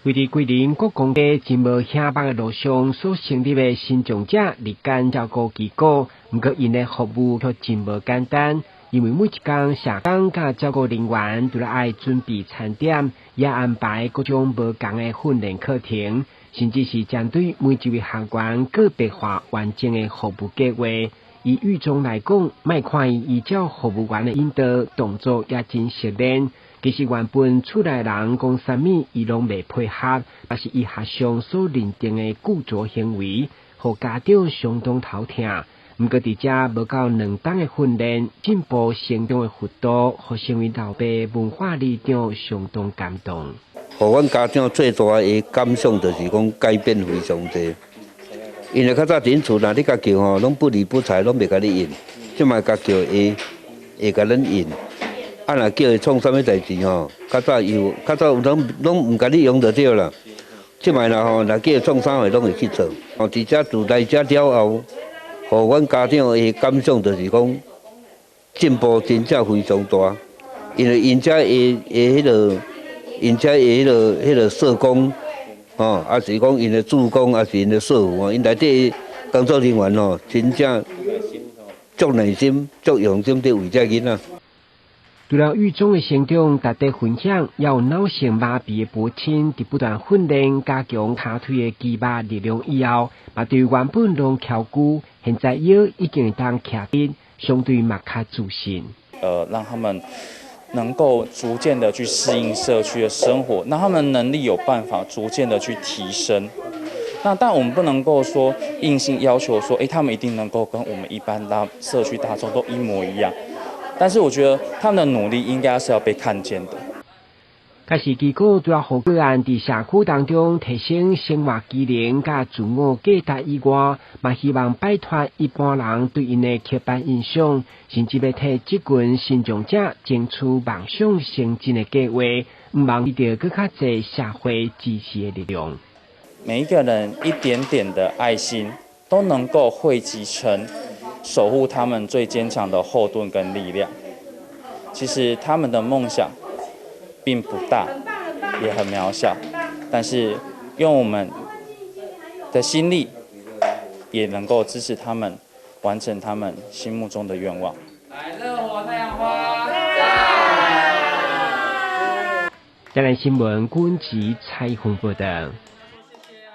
位佇桂林國光街真無顯目的路上所成立的身障者日間照顧機構，毋過𪜶的服務卻真無簡單，因為每一工社工佮照顧人員除了愛準備餐點，也安排各種無仝的訓練課程，甚至是針對每一位學員個別化完整的服務計劃。以獄中來講，莫看伊依照服務員的引導，動作也真熟練。其實原本厝內人講啥物，伊攏袂配合，嘛是醫學上所認定的固著行為，予家長相當頭疼。毋過佇遮無夠2冬的訓練，進步成長的幅度，予身為老爸文化里長相當感動。予阮家長最大的感想就是講改變非常濟。因為較早佇𪜶厝，若你共叫吼，攏不理不睬，攏袂共你應。這擺共叫會會共咱應。啊，若叫伊創啥物代誌吼，較早有較早攏攏毋共你用就對啦。這擺若吼，若叫伊創啥貨，攏會去做。吼，佇遮自來遮了後，予阮家長的感想就是講進步真正非常大。因為𪜶遮的的彼个，𪜶遮的彼个社工，吼，抑是講𪜶的志工，抑是𪜶的社福，𪜶內底工作人員吼，真正足耐心、足用心佇為這囡仔。除了獄中的成長值得分享，也有腦性麻痹的父親佇不斷訓練加強跤腿的肌肉力量以後，嘛對原本攏蹺龜，現在腰已經會當徛直，相對嘛較自信。讓他們能夠逐漸的去適應社區的生活，讓他們能力有辦法逐漸的去提升。那但我們不能夠說硬性要求說，他們一定能夠跟我們一般的社區大眾都一模一樣。但是我覺得他們的努力應該是要被看見的。確實，機構除了予個案佇社區當中提升生活機能佮自我價值以外，嘛希望擺脫一般人對𪜶的刻板印象，甚至欲替這群身障者爭取夢想成真的計劃，毋望得到閣較濟社會支持的力量。每一個人一點點的愛心，都能夠匯集成守護他們最堅強的後盾跟力量。其實他們的夢想並不大，也很渺小，但是用我們的心力，也能夠支持他們完成他們心目中的願望。來，熱火太陽花，台南新聞，軍籍采訪報道。